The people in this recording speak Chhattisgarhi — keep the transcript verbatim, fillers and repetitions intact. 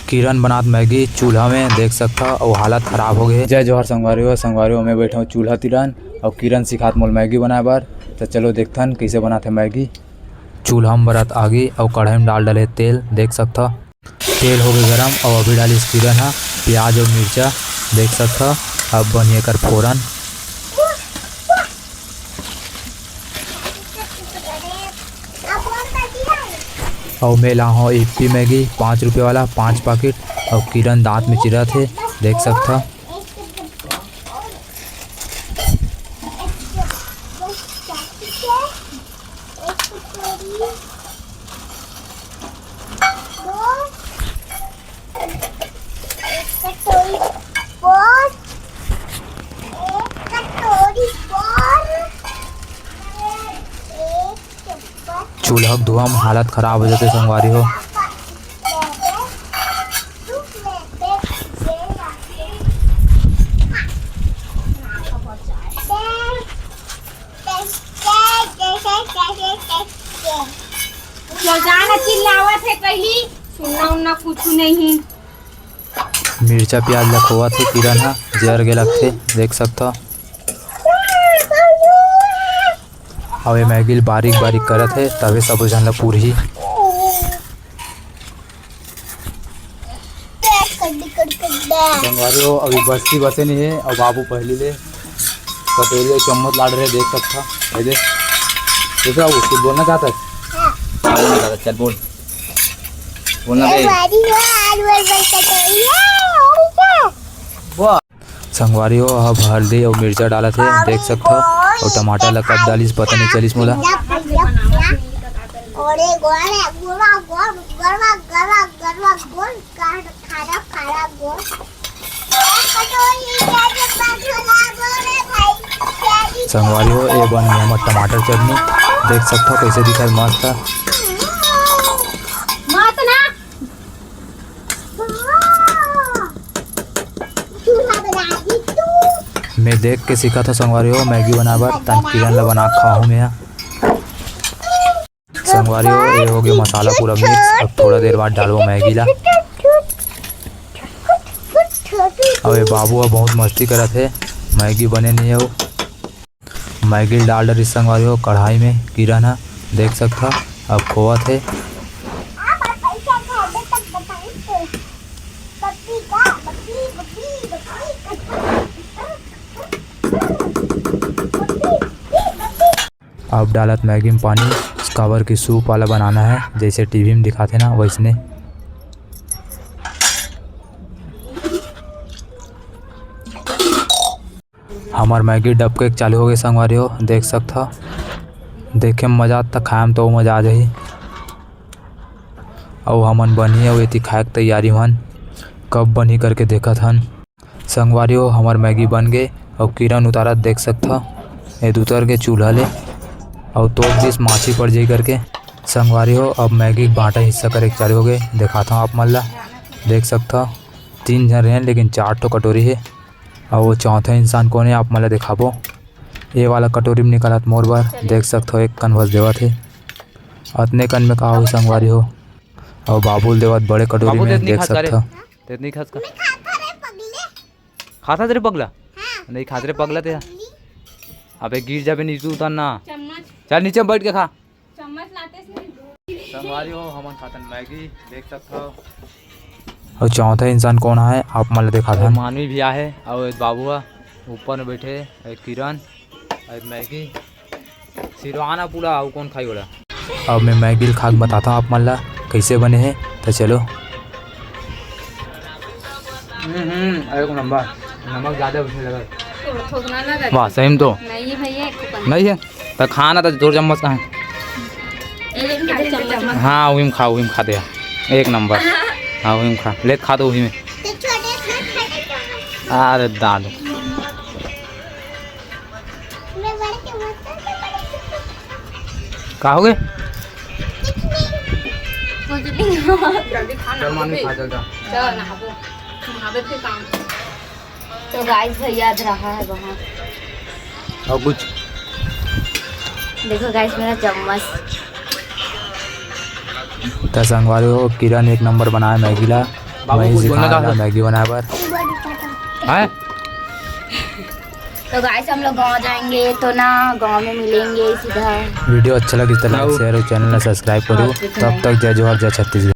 किरण बनात मैगी चूल्हा में, देख सकथव, अउ हालत खराब हो गे हे। जय जोहार संगवारी हो, संगवारी हो, मैं बैठे हूँ चूल्हा तिरन, अउ किरण सिखात मोल मैगी बनाए बर। तो चलो देखथन कैसे बनाते मैगी। चूल्हा में बरत आगी अउ कढ़ाई में डाल डाले तेल, देख सकथव। तेल हो गे गरम अउ अभी डालिस किरण ह प्याज अउ मिर्चा, देख सकथव। अब बनिए कर फोरन। अउ मैं लाहूँ ईप्पी मैगी पाँच रुपये वाला पाँच पाकिट, अउ किरण दांत में चिरत हे, देख सकथव। चूल्हा के धुआं में हालत खराब हो जाथे संगवारी हो। चल जाना, चिल्लावत हे कहीं, सुनना उन्ना कुछ नहीं। मिर्चा प्याज ला खोवत हे किरण ह, जर गे लगथे, देख सकथव। अउ ये मैगी ल बारीक बारीक करत हे, तभे सबो झन ला पूरही। संगवारी हो, अभी बस्ती बसे नहीं है, अउ बाबू पहली ले कटोरी अउ चम्मच लाड़ रहे, देख सकथव। ये दे, देखो, वो कुछ बोलना चाहता है? हाँ। बोलना चाहता है, चल बोल। बोलना बे। संगवारी हो, आज बोल बोल कटोरी है, और क्या? वाह। संगवारी हो, अब हल्दी अउ मिर्चा डालत हे, देख सकथव, अउ टमाटर ला कब डालिस पता नहीं चलिस मोला। संगवारी हो, ये बन गे हमर टमाटर चटनी, देख सकथव कैसे दिखत हे, मस्त हे। मत ना। मैं देख के सीखत हव संगवारी हो मैगी बनाए बर, तन किरण ला बना के खाहूँ मैं ह। संगवारी हो, ये हो गे मसाला पूरा mix। अब थोड़ा देर बाद डालबो मैगी ला। अउ ये बाबू ह बहुत मस्ती करत हे, मैगी बने नहीं हे। मैगी डाल डरिस संगवारी हो कढ़ाई में, किरण ह देख सकथव, अब खोवत हे। अब डालत मैगी में पानी, काबर कि सूप वाला बनाना है, जैसे टीवी में दिखाथे ना वैसने। हमर मैगी डबके के चालू हो गे संगवारी हो, देख सकथव। देखे में मजा आता, खाए में तो मजा आ जाही। अउ हमन बनही अउ एती खाए के तैयारी में हन, कब बनही करके देखत हन। संगवारी हो, हमर मैगी बन गे अउ किरण उतारत देख सकथव, एद उतर गे चूल्हा ले अउ तोप दिस माछी पड़ जाही करके। संगवारी हो, अब मैगी के बांटा हिस्सा करे के चालू हो गे, देखाथव आप मन ला, देख सकथव। तीन झन रहेन लेकिन चार ठो कटोरी हे। अउ वो चौथा इंसान कोन हे, आप मन ला देखाबो। ये वाला कटोरी में निकालत मोर बर, देख सकथव, एक कन बस देवत हे। अतने कन में का होही संगवारी हो। अउ बाबू ल देवत बड़े कटोरी बाबू, में, तेतनी देख खास का रे? सकथव। तेतनी खास का? मैं खाता रे पगले। खाता रे पगला? हाँ। नहीं खात रे पगला ते। पगली। अबे गिर जाबे नीचे, उतर ना। चम्मच। चल नीचे में बैठ के खा। चम्मच लाते से नहीं। संगवारी हो, हमन खातन मैगी, देख सकथव। अउ चौथा इंसान कोन हे, आप मन ल देखाथन। मानवी भी आहे, अउ एक बाबू ह ऊपर में बैठे, एक किरण, एक मैगी, सिरवाना पूरा, अउ कोन खाई ओला। अब मैं मैगी ल खा के बताथव आप मन ल, कैसे बने हे, त चलो। हम्म, हम्म, एक नंबर, नमक ज्यादा उसमें लगा। थोकना लगा। वाह, सही में तो। नहीं है भैया, एक ठो नहीं है। त खा ना, त तोर चम्मच कहाँ हे? एक ठो चम्मच। हाँ, उही में खा, उही में खा दे। एक नंबर। हाँ, उही में खा। ले, खा तो उही में। अरे दादा। का हो गे? कुछ नहीं। जल्दी खा ना, चल, मामी, खा, चल, जा। चल, नहाबो। नहाबे फिर काम। तो गाइस, भैया अधरहा है वहाँ। अउ कुछ? देखो गाइस, मेरा चम्मच। त संगवारी हो, किरण एक नंबर बनाए मैगी ला। बाबू, मैं कुछ इसी बोलना खाना चाहता है? मैगी बनाए बर। हैं? तो गाइस, हम लोग गांव जाएंगे तो ना, गांव में मिलेंगे सीधा। वीडियो अच्छा लगे तो लाइक, शेयर और चैनल ला सब्सक्राइब करो। तब तक जय जोहार, जय छत्तीसगढ़।